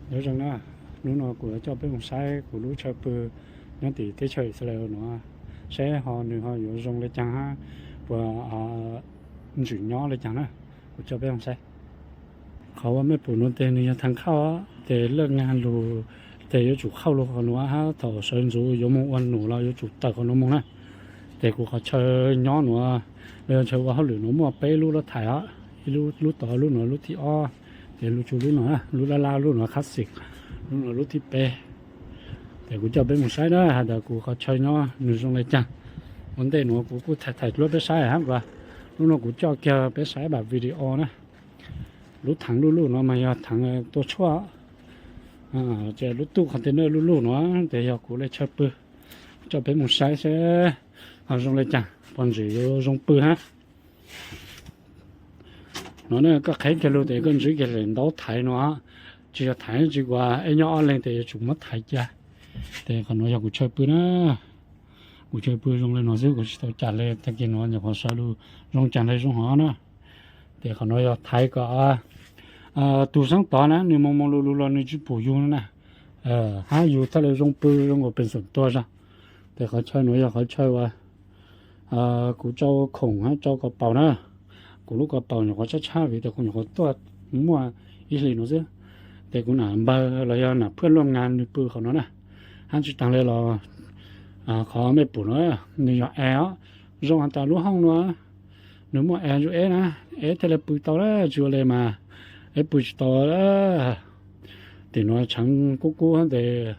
Nyob zoo na, hnub no kuv yuav coj peb mus saib kuv lub chaw pw nyob tim teb chaws Israel nuav, saib ho nws ho yuav zoo le caag hab puas ntswm nyob le caag na. Kuv coj peb mus saib. Qhov uas mej pum nuav tes nws yog thaaj khauj, tes laj naa lug tes yuav tsum khauj lug qhov nuav hab thaum sawv ntxuv yuav moog ua num los yuav tsum tawm qhov nuav moog na. Tes kuv qhov chaw nyob nuav, los yog chaw ua hauj lwm nuav muaj peb lub lab thaiv os, ib lub, lub tod lub nuav lub thib ob, tes lub tsuj lub nuav, lub lab lab lub nuav qhab xim, lub nuav lub thib peb. Tes kuv coj peb mus saib na has tas kuv qhov chaw nyob nws zoo le caag. Ua ntej nuav kuv kuj thaij thaij dluab peb saib hab as, hnub no kuv coj kiag peb saib pab video na. Lub thaav luj luj nuav mas yog thaav tua tshuaj, lub tuj qhov tej nuav luj luj nuav tes yog kuv le chaw pw. Coj peb mus saib seb ho zoo le caag, puas ntswm yuav zoo pw hab. Nuav ne koj qheb kiag lug tes koj ntsib kiag le ntaub thaiv nuav, tsis yog thaiv tsis kuas eb nyob ob leeg tes yuav tsum muab thaiv ca. Tes qhov nuav yog kuv chaw pw na. Kuv chaw pw zoo le nuav xwb, kuv tsis tau cas le, tag kis nuav nyuam qhuav sawv lug zoo caag le zoo hov na. Tes qhov nuav yog thaiv kom tug xeeb tod na nws moog moog lug lug los nws tsis pum yug na, hab yug thaj le zoo pw zoo nkaus peev xwm tuag zog. Tes qhov chaw nuav yog qhov chaw uas kuv tsau khoom hab tsau kaus paus na. Kuv lub kaus paus nyuam qhuav tshab tshab vim tas kuv nyuam qhuav tuaj muaj ib hlis nuav xwb. Tes kuv nam npawg los yog nam phaj luaj ngas nws pw qhov nuav na. Hab tsis taag le los qhov mej pum nuav nws yog av os, zoo has tas lub hooj nuav nws muaj av zuj eb na, eb thiaj le pw tau na, tsis ua le mas eb pw tsis tau. Tim nuav tshav kub kub hab tes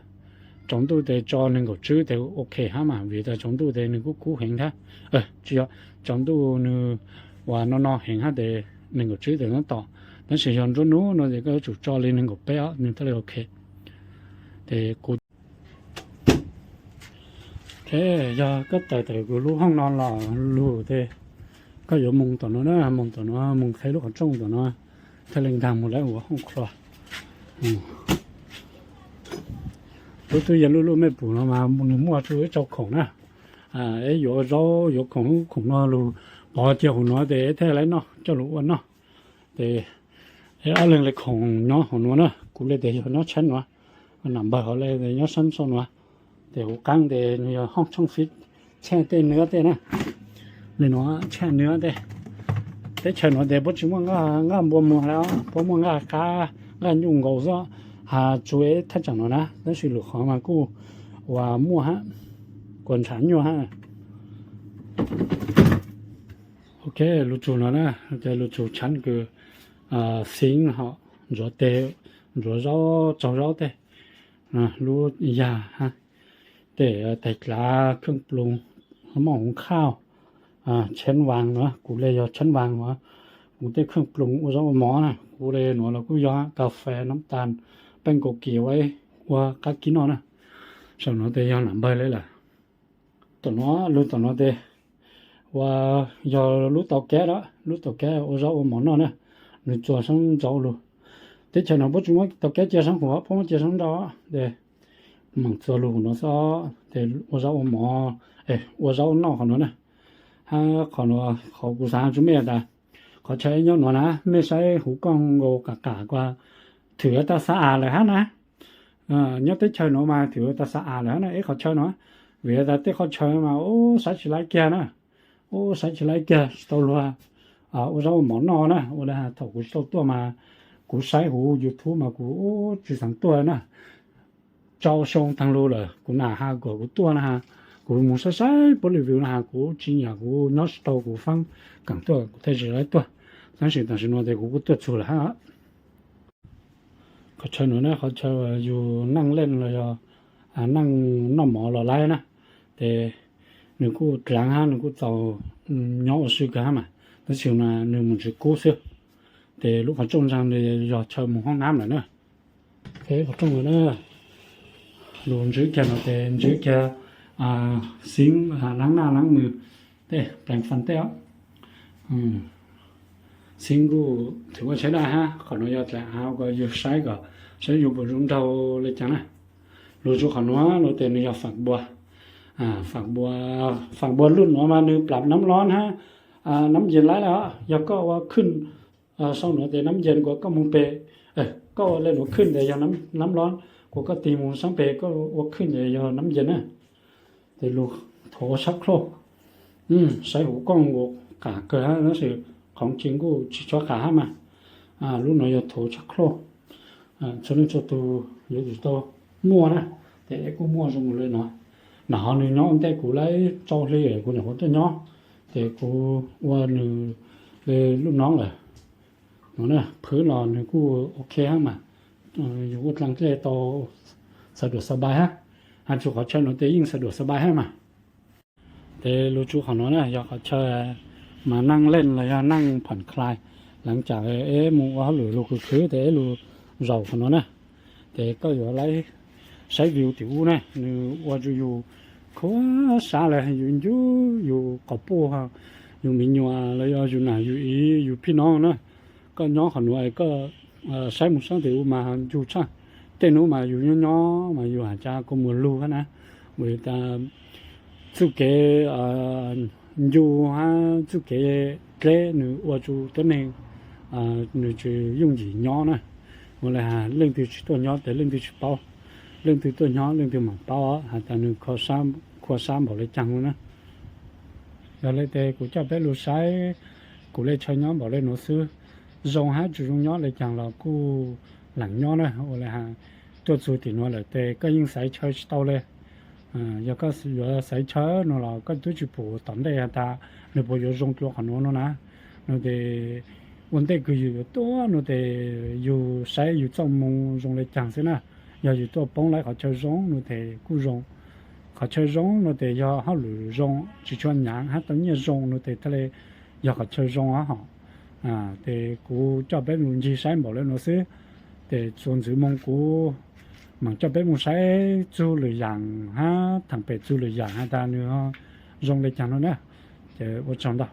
tsaus ntuj tes tso neeg nkaum tswb tes ok hab mas vim tas tsaus ntuj tes nws kub kub heev hab, tsis yog, tsaus ntuj nws uas no no heev hab tes neeg nkaum tswb tes nyob tod, tab sis yog nruab nub no tes koj yuav tsum tso li neeg nkaum peb os nws thiaj li ok. Tes kuv, yog koj tawm tawm kuv lub hooj no los lug tes koj yuav moog tom nuav na, moog tom nuav, moog qheb lub qhov rooj tom nuav, thiaj li nkaag moog lawv ua hooj khua. Lub tub yees luj luj mej pum no mas nws muaj tsuj ib tsau khoom na. Eb yuav zaub yuav khoom, lub khoom no lug pov cia huv nuav tes eb thiaj li noj coj lug ua noj. Tes eb ob leeg le khoom nyob huv nuav na, kuv le tes yog nyob tshab nuav, nam npawg hov le nyob sab xauj nuav. Tes huv qaab tes nws yog hooj tshooj fib, tshaj tej nws tej na. Le nuav tshaj nws tej. Teb chaws nuav tes puab tsis muaj nqaj npua muag le, puab muaj nqaj qab nqaj nyuj nkaus xwb, has tsuas thaj tsam nuav na, tab sis lwm qhov mas kuj uas muaj hab, kuas ntshav nyuaj hab. Ok, lug tsug nuav na, tes lug tsug tshab kws xeev ho ntxuav tes, ntxuav zaub tsaug zaub tej, lub yag hab, tej tais dlav kheej ploos, moj huv khauj, tsheb vaas nuav, kuv le yog tsheb vaas nuav, kuv tej kheej ploos ua zaub ua mov na, kuv le nuav los kuj yog kas fes, nab tas, peej kaus kis ua ib ua qab kib noj na. Saum nuav tes yog nam npawg le lawm. Tom nuav lug tom nuav tes uas yog lub tau kab lawm, lub tau kab ua zaub ua mov noj na, nws txuas sab nraud lug. Teb chaws no puab tsis muab tau kab cia sab huv, puab muab cia sab nraud tes meem txuas lug nuav xwb tes ua zaub ua mov, ua zaub noj qhov nuav na. Hab qhov nuav qhov kuv xaav has tsua mej tas qhov chaw eb nyob nuav na, mej saib huv kooj nkaus kam kam kuas thwm tas xav as lawm hab na. Nyob teb chaws nuav mas thwm tas xav as lawm hab na eb qhov chaw nuav, vim tas tej qhov chaw mas ub saib tsis laib kiag na, ub saib tsis laib kiag tsis tau luag ua zaub ua mov noj na. Ua le has thaum kuv tsis tau tuaj mas kuv saib huv YouTube mas kuv ub tsis xaav tuaj na. Tsau xyoo taag lug lawm kuv nam has kom kuv tuaj na has, kuv moog saib saib puab review na has kuv tsis nyam kuv nyob tsis tau kuv faab kaam tuaj kuv thiaj tsis laib tuaj. Tab sis tam sim nuav tes kuv kuj tuaj txug lawm hab. Qhov chaw nuav na qhov chaw yug neej leej los yog neej noj mov los laib na, tes nws kuj dlaav hab nws kuj txaus nyob ua si kawg hab mas, tab sis mas nws mus ntsis kub xwb. Tes lub qhov rooj ntsaag yog chaw mus hoob nab lawm na. Qhov rooj na, lug ntsib kiag no tes ntsib kiag xeev laab naj laab mws tej, pleev fas tej os. Xeev kuj thwm ua tsheb daj hab, qhov nuav yog dlaim av kom yug saib kom saib yug puas zoo nraug le caag na. Lug rua qhov nuav lug tes nws yog fam npua, fam npua luj nuav mas nws plam nab loob hab nab yees laib lawm os. Yog koj ua khwj sau nuav tes nab yees kuas koj moog peg, Koj ua le nuav khwj ntawd yog nab lob, kuas koj tig mus saab peg koj ua khwj ntawd yog nab yees na. Ces lug thuav ua sab khauj, saib huv kooj nkaus qas kawg hab, tab sis qhov tseeb kuj tsis tshua qas hab mas. Lub nuav yog thuav sab khauj, txhua leej txhua tug yuav tsum tau muaj na, ces kuj muaj zoo le nuav. Nam ho nwg nyob ua ntej kuv lawm tsau hli kuv nyuam qhuav tuaj nyob, ces kuv ua nwg le lub noob lawm. Nuav na, phwv los nwg kuj ok hab mas, yug ua dlaag dlej tau sawv duav xav npais hab. Has txug qhov chaw nuav tes yeej sawv duav xav npais hab mas. Ces lug tsuv qhov nuav na yog qhov chaw mas naaj leej los yog naaj pham klais, lav tsam eb mus ua hauj lwm lug khwv khwv tes eb lug zaum qhov nuav na. Ces koj yuav lawv saib view tim ub na, nwg ua rua yug khuav sab le, yug ncu, yug quas puj, yug me nyuam los yog yug nam yug iv yug phij noob na. Koj nyob qhov nuav koj saib mus saab tim ub mas ncu tshaj. Tej nub mas yug nyob nyob mas yug has tas kua muag lug hab na, vim tas txuj kev ncu hab txuj kev dleb nwg ua rua tuab neeg nwg tsis yooj yim nyob na. Ua le has leej twg tsis tuaj nyob tes leej twg tsis paub, leej twg tuaj nyob leej twg maam paub has tas nwg khuav sab npaum le caag lug na. Yog le tes kuv coj peb lug saib kuv le chaw nyob npaum le nuav xwb. Zoo hab tsis zoo nyob le caag los kuj leem nyob na. Ua le has tuaj txug tim nuav lawm tes koj yeej xaiv chaw tsis tau le. Yog koj yuav xaiv chaw nuav los koj tub tsis pum tom ntej has tas nwg puas yuav zoo dlua qhov nuav nuav na. Nuav tes ua ntej kws yug yuav tuaj nuav tes yug saib yug txoj moo zoo le caag xwb na. Yog yug tuaj poob lawv qhov chaw zoo nuav tes kuj zoo. Qhov chaw zoo nuav tes yog hauj lwm zoo tsis tshua nyaav hab tau nyiaj zoo nuav tes thiaj le yog qhov chaw zoo hab hom. Tes kuv coj peb mus ncig saib npaum le nuav xwb. Tes txuas ntxiv moo kuv maam coj peb mus saib txug lwm yaam hab thaam pem txug lwm yaam has tas nwg zoo le caag nuav na. Ces ua tsaug ntau.